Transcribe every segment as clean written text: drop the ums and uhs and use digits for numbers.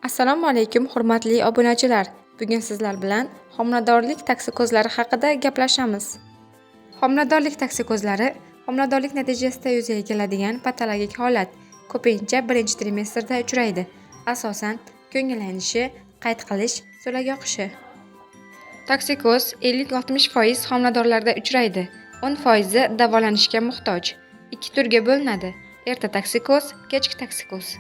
Assalomu alaykum, hurmatli obunachilar. Bugun sizlar bilan homiladorlik toksikozlari haqida gaplashamiz. Homiladorlik toksikozlari homiladorlik natijasida yuzaga keladigan patologik holat. Ko'pincha birinchi trimestrda uchraydi. Asosan ko'ngil aynishi, qayt qilish, so'lak oqishi. Toksikoz 50-60% homiladorlarda uchraydi. 10%i davolanishga muhtoj. Ikki turga bo'linadi: erta toksikoz, kechki toksikoz.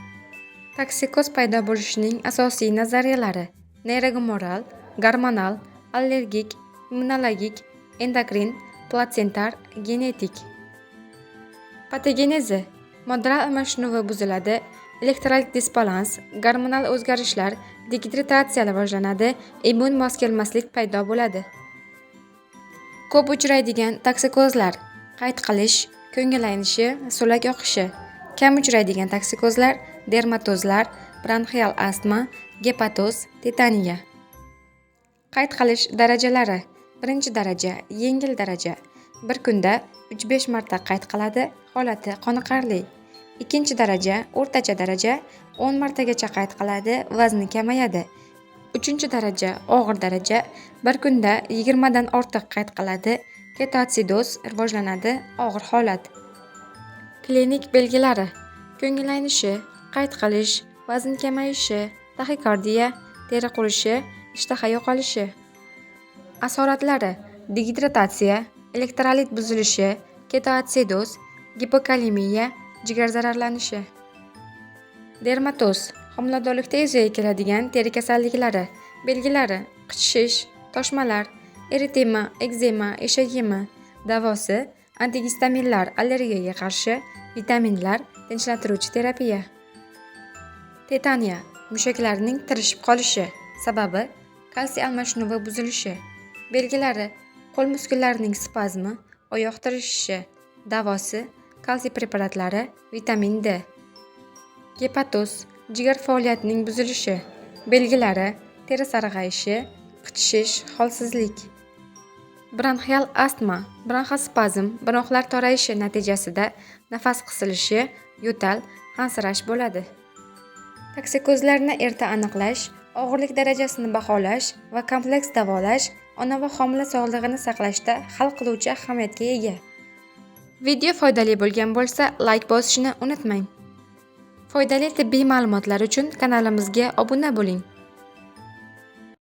Toksikoz paydo bo'lishining asosiy nazariyalari: neyrogumoral, gormonal, allergik, immunologik, endokrin, platsentar, genetik. Patogenezi: moddalar almashinuvi buziladi, elektrolit disbalans, gormonal o'zgarishlar, degidratatsiya rivojlanadi, immun mos kelmaslik paydo bo'ladi. Ko'p uchraydigan toksikozlar: qayt qilish, ko'ngil aynishi, so'lak oqishi. Kam uchraydigan toksikozlar: dermatozlar, bronxial astma, gepatoz, tetaniya. Qayt qilish darajalari: birinchi daraja, yengil daraja. Bir kunda 3-5 marta qayt qiladi, holati qoniqarli. Ikkinchi daraja, o'rtacha daraja, 10 martagacha qayt qiladi, vazni kamayadi. Uchinchi daraja, og'ir daraja, bir kunda 20 dan ortiq qayt qiladi, ketoatsidoz rivojlanadi, og'ir holat. Klinik belgilari: ko'ngil aynishi, qayt qilish, vazn kamayishi, taxikardiya, teri qurishi, ishtaha yo'qolishi. Asoratlari: degidratatsiya, elektrolit buzilishi, ketoatsidoz, gipokalemiya, jigar zararlanishi. Dermatoz homiladorlikda yuzaga keladigan teri kasalliklari. Belgilari: qichishish, toshmalar, eritema, ekzema, eshak yemi. Davosi: antigistaminlar, allergiyaga qarshi, vitaminlar, tinchlantiruvchi terapiya. Tetaniya mushaklarning tirishib qolishi. Sababi: kalsiy almashinuvi buzilishi. Belgilari: qo'l muskullarining spazmi, oyoq tirishishi. Davosi: kalsiy preparatlari, vitamin D. Gepatoz jigar faoliyatining buzilishi. Belgilari: teri sarg'ayishi, qichishish, holsizlik. Bronxial astma bronxospazm, bronxlar torayishi natijasida nafas qisilishi, yo'tal, hansirash bo'ladi. Toksikozlarni erta aniqlash, og'irlik darajasini baholash va kompleks davolash ona va homila sog'lig'ini saqlashda hal qiluvchi ahamiyatga ega. Video foydali bo'lgan bo'lsa, layk bosishni unutmang. Foydali tibbiy ma'lumotlar uchun kanalimizga obuna bo'ling.